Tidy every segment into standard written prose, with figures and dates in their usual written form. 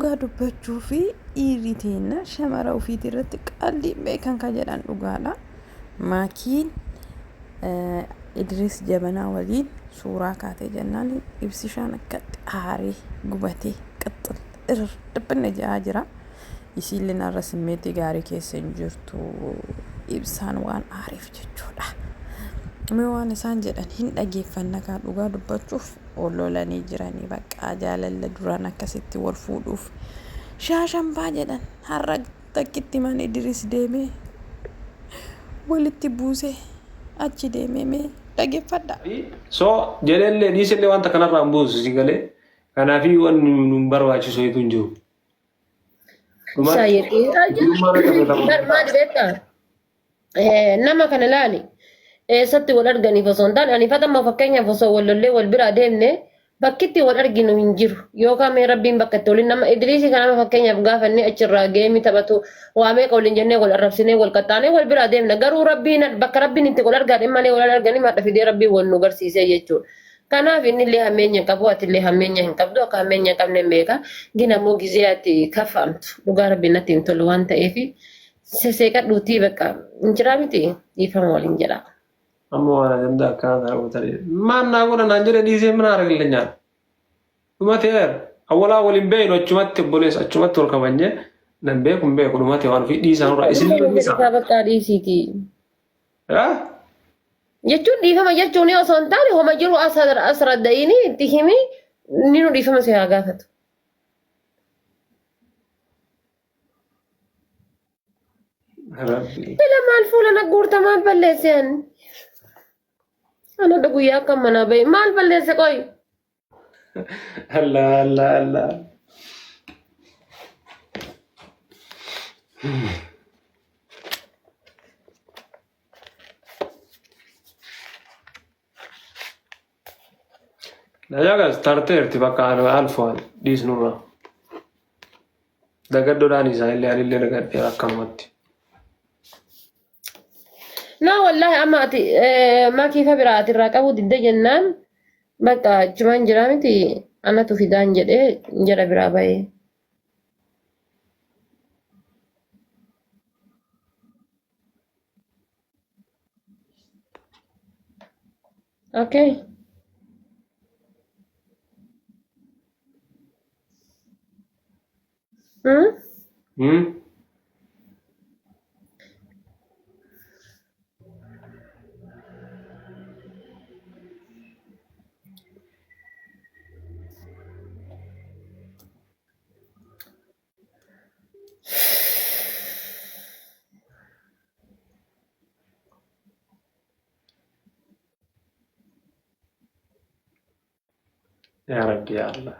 Dhugaa dubbachuu fi dhiirri teenna shamara ofiiti irratti qalbii hin beekan kan jedhan dhugaadha. Maakiin Idris Jabanaa waliin suuraa kaatee jennaan ibsishaan akkatti aaree gubatee qixxil irir dhiphinne jedhaa jira. Isiilleen har'a simmeetii gaarii keessa hin jirtu ibsaan waan aareef jechuudha. Mee waan isaan jedhan hin dhageeffanna kaa dhugaa dubbachuuf wal lolanii jiranii baqqaa jaalalla duraan akkasitti wal fuudhuuf shaashanbaa jedhan har'a takkitti man Idris deemee walitti buusee achi deemee mee dhageeffadha. So jedhellee dhiisellee wanta kanarraa hin buusu si galee. Kanaafii wanni nu barbaachisu hedduu hin jiru. Bar maali beektaa? Nama kana laali. Eessatti wal arganiif osoo hin taane ani fatamma fakkeenyaaf osoo wal lollee wal biraa deemne bakkitti wal arginu hin jiru. Yookaan mee rabbiin bakka itti waliin nama Idriisii kana nama fakkeenyaaf gaafa inni achirraa geemii taphatu waa meeqa waliin jennee wal arrabsinee wal qaxxaanee wal biraa deemna. Garuu rabbiin bakka rabbiin itti wal argaadhe malee wal arganii madha fidee rabbiin wal nu garsiisee jechuudha. Kanaaf innillee hammeenya hin qabu atillee hammeenya hin qabdu akka hammeenya hin qabne hin beeka. Gin ammoo gizee ati kaffamtu dhugaa rabbiin natti hin tolu waan ta'eef seseeqadhuutii bakka hin jiraa miti dhiifama waliin jedha. Amma waan ajandaa akkanaa kana gootanii. Maan naa godha naan jedhe dhiisee mana argillee Dhumateera. Awwalaa waliin beeknu achumatti obboleessa achumatti wal kabajnee nan beeku hin beeku dhumate waan ofii dhiisaa nurraa isin Dhiifama dhiisaa. jedhikaa bakka dhiisiitii. Haa? Jechuun dhiifama jechuun osoo hin taane homa jiru as radda'ini itti himi ni nu dhiifama si haa gaafatu. Rabbi. Bila maal fuula na guurta maal balleesse ani? Anadha guyyaa akka manaa bahe maal balleesse qoy? Allah Allah Allah. Najagas tarteerti bakka alfoon dhiisnurra. Dagaddoodhaan isaa illee anillee dagadheera akkanumatti. No wallahi amma ati makiifa biraa ati irraa qabuu didde jennaan bakka achumaan jiraa miti anatu fidaan jedhee jara biraa bahee. Okay. Hmm? Hmm? Yaa Rabbi yaa Allah.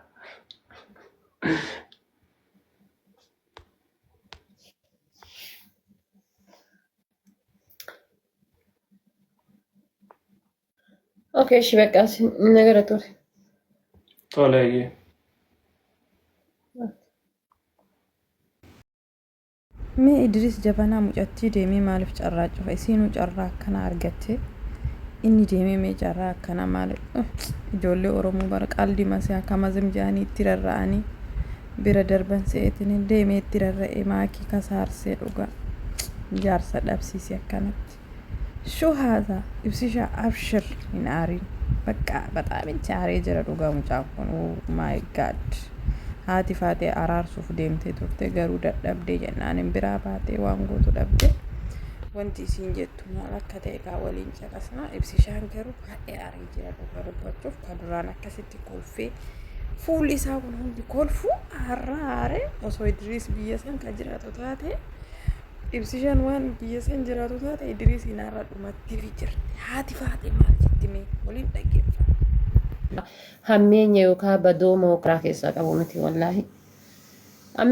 Okay, እሺ በቃ ነገር ቶል Tole eeyyee. Mee Idris jabanaa mucattii deemee maaliif carraa cufa isiinuu carraa akkanaa argattee inni deemee mee carraa akkanaa maaliif ijoollee Oromoo bara qaldi masee akka mazim jedhanii itti rarra'anii bira darban se'eetiin deemee itti rarra'ee maakii kasaarsee dhugaa jaarsa dhabsiise akkanatti. Shuu haadha ibsishaa abshir hin aariin bakka baxaam itti aaree jira dhugaa mucaan kun oh my god haati faatee araarsuuf deemtee turte garuu dadhabdee jennaan hin biraa baatee waan gootu dhabde wanti isiin jettu maal akka ta'e kaa waliin caqasna ibsishaan garuu baay'ee aaree jira dhugaa dubbachuuf ka duraan akkasitti kolfee fuulli isaa kun hundi kolfu har'a aaree osoo Idriis biyya san ka jiraatu taate Ibsishaan waan biyya san jiraatu taate Idriisiin har'a dhumatteefi jirti. Haati faatee maal jetti mee waliin dhaggeeffanna. Hammeenya yookaan badooma karaa keessaa qabu miti wallaahi.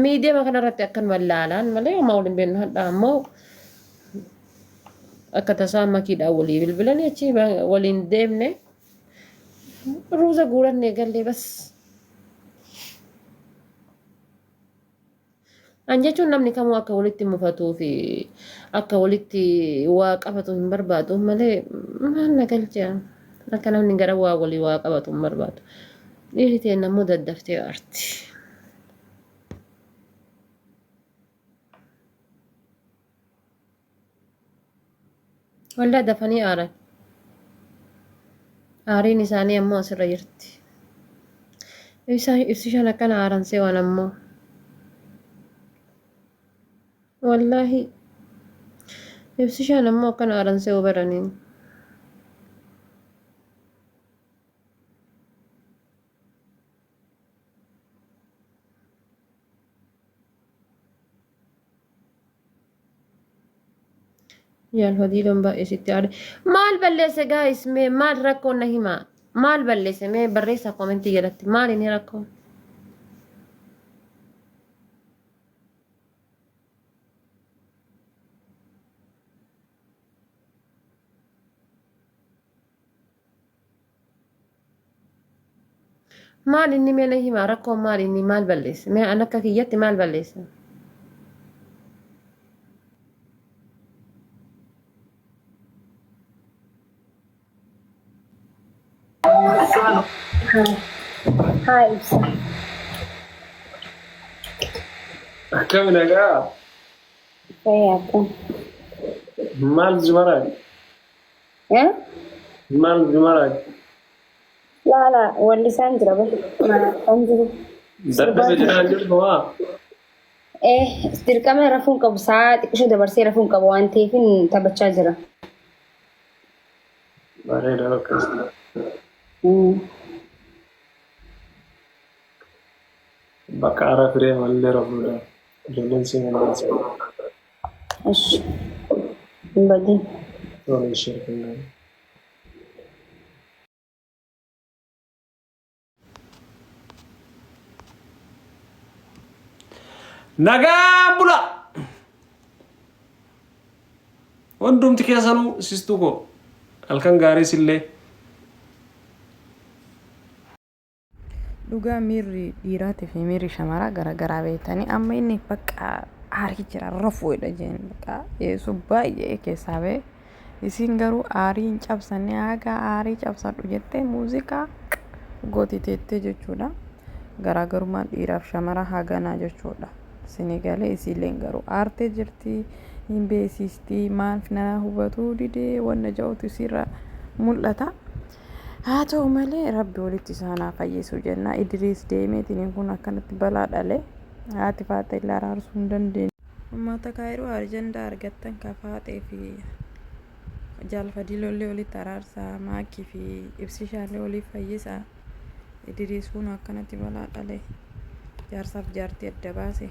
Miidiyaa kanarratti akkanuma laalaan malee homaa waliin beeknu hadha ammoo akka tasaa makiidhaan walii bilbilanii achi waliin deemne ruuza guurannee gallee bas. An jechuun namni kamuu akka walitti mufatuu fi akka walitti waa qabatu hin barbaadu malee maal na galcha akka namni gara waa walii waa qabatu hin barbaadu. Dhiirri teenna immoo daddaftee aarti. Wallah dafanii aaran. Aariin isaanii ammoo asirra jirti. Ibsishaan akkana aaran seewwan ammoo. Wallaahi ibsishaan ammoo akkana aaran seewuu baraniin. Yaal hodiiloon baay'ee sitti aare. Maal balleesse gaayis mee maal rakkoon na himaa? Maal balleesse mee barreessaa koomentii jalatti maal inni rakkoon? Maal inni mee na himaa rakkoon maal inni maal balleesse? Mee an akka kiyyatti maal balleesse? Haa ibsa. Akkami nagaa? Fayyaa akkam. Maal jimaraa? Eh? Maal jimaraa? Laala wallisaan jira bar. Kan jiru. Dadhabe jedhaan jirtu haa? Eh, dirqama rafuun qabu sa'a xiqqishoo dabarsee rafuun qabu waan ta'eef taphachaa jira. Bareeda akkas. Bakka ara firee mallee rafuudha. Ijoolleen si manaa. Ishi. Hin badin. Tola ishee kennaa. Nagaa bula! Hundumti keessanuu sistuu koo halkan gaarii sillee. Dhugaa miirri dhiiraatii fi miirri shamaraa garagaraa beektanii amma inni bakka aarii jira rafuudha jeen bakka yeesuu baay'ee keessaa ba'e isiin garuu aarii hin cabsanne haga aarii cabsadhu jettee muuziqaa gooti teettee jechuudha. Garaagarummaan dhiiraaf shamaraa haganaa jechuudha. Isinii galee isiilleen garuu aartee jirti hin beeksistii maaf na hubatuu didee wanna ja'utu isiirra mul'ata. Haa ta'u malee rabbi walitti isaan haa fayyisu jenna. Idriis deemeetiin kun akkanatti balaa dhale. Haati faaxee illee araarsuu hin dandeenye. Uummata Kaayiroo ajandaa argattan ka faaxee fi jaalfadiilollee walitti araarsaa maakii fi ibsishaallee waliif fayyisaa. Idriis kun akkanatti balaa dhale. Jaarsaaf jaartii adda baase.